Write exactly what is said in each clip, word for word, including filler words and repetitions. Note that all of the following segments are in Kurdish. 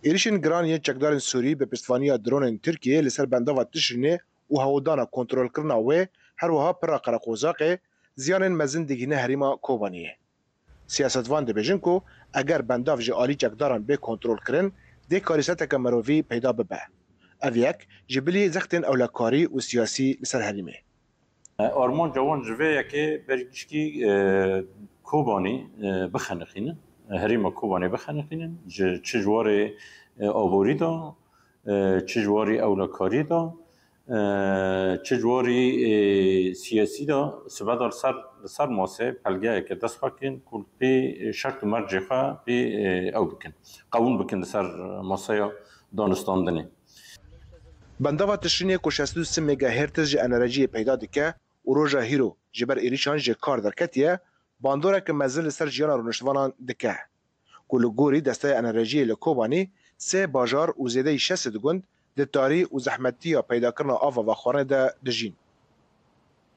Êrişên giran yên çekdarên Sûrî bi piştevaniya dronên Tirkiyê li ser bendava Tişrînê û hewldana kontrolkirina wê, her wiha pira Qereqozaqê, ziyanên mezin digihîne herêma Kobaniyê. Siyasetvan dibêjin ku eger bendav ji alî çekdaran bê kontrolkirin, dê karîseteke mirovî peyda bibe. Ev yek ji bilî zextên ewlekarî û siyasî li ser herêmê. Armanca wan ji vê yekê ber gişkî, e, Kobanî, e, bixeniqînin, e, herêma Kobanê bixeniqînin, ji çi ji warê, e, aborî de, e, çi ji warê ewlekarî de, e, çi ji warê, e, siyasî de, sibe de li ser, li ser masê pelgeyeke dest xwe kin ku pê şert û mercê xwe pê, e, ew bikin, qewûn bikin li ser maseya danûstandinê. Bendava Tişrînê ku şêst û sê megahertz ji enerjiyê peyda dike û roja hîro ji ber êrîşan ji kar derketiye, bandoreke mezin li ser jiyana rûniştvanan dike. Ku li gorî Desteya Enerjiyê li Kobanî, sê bajar û zêdeyî şeş sed gund di tarî û zehmetiya peydakirina ava vexwarinê de dijîn.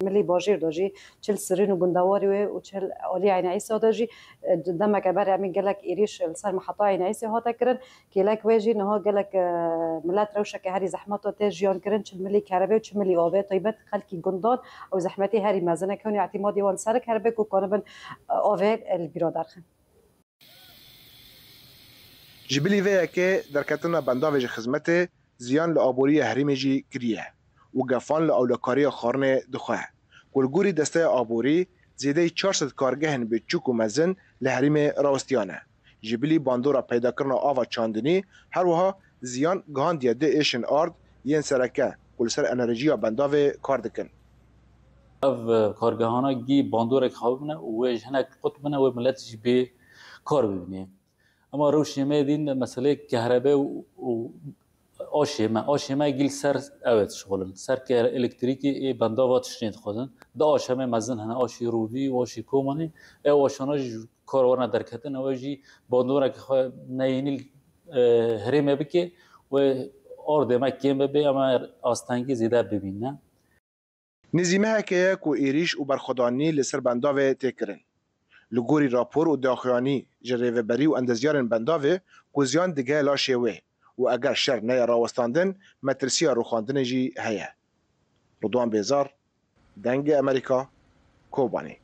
Milî bajêr de jî, çi li Sirîn û gundewarê wê û çi li alî Eyn Îsa de jî, e, demeke berê em ê gelek êrîş li ser miheta Eyn Îsê hate kirin. Kêlek wê jî niha gelek, e, milet rewşeke herî zehmet de tê jiyan kirin, çi li milî kerebê û çi milî avê. Taybet xelkî gundan ew zehmetî herî mezin e, kewniya îtîmadê wan li ser kerebê ku kanibin, e, avê, e, li bîra derxin. Ji bilî vê yekê derketina bendavê ji xizmetê ziyan li aboriya herêmê jî kiriye û gefan li ewlekariya xwarinê dixwe, ku li gorî Desteya Aborî zêdeyî çar sed kargehên biçûk û mezin li herêmê rawestiyane. Ji bilî bandora peydakirina ava çandinî, her wiha ziyan gihandiye du êşên ard yên sereke ku li ser enerjiya bendavê kar dikin. Ev, e, kargehana gî bandorek xwe bibine û wê ji hinek qut bine, wê milet jî bê kar bibîne. Ema rewşê me dîn meseleyê kehrebe û, û aşê me, aşê me gî li ser ew e dişixulin. Ser ke elektrîkê ê bendava Tişrînê dixwazin. Di aşemê mezin hene, aşî Rûvî û aşî Komanî, ew aşana jî kar werine derketin, ew jî bandoreke xwe neyênî, e, herêmê bike, wê ardê me kêm bibe, em ê astengî zêde bibîne. Nêzî meheke ye ku êrîş û berxwedanî li ser bendavê tê kirin. Li gorî rapor û daxuyanî ji rêveberî û endezyarên bendavê ku ziyan digihe laşê wê û eger şer neye rawestandin, metirsiya rûxandinê jî heye. Ridwan Bêzar, Dengê Amerîka, Kobanî.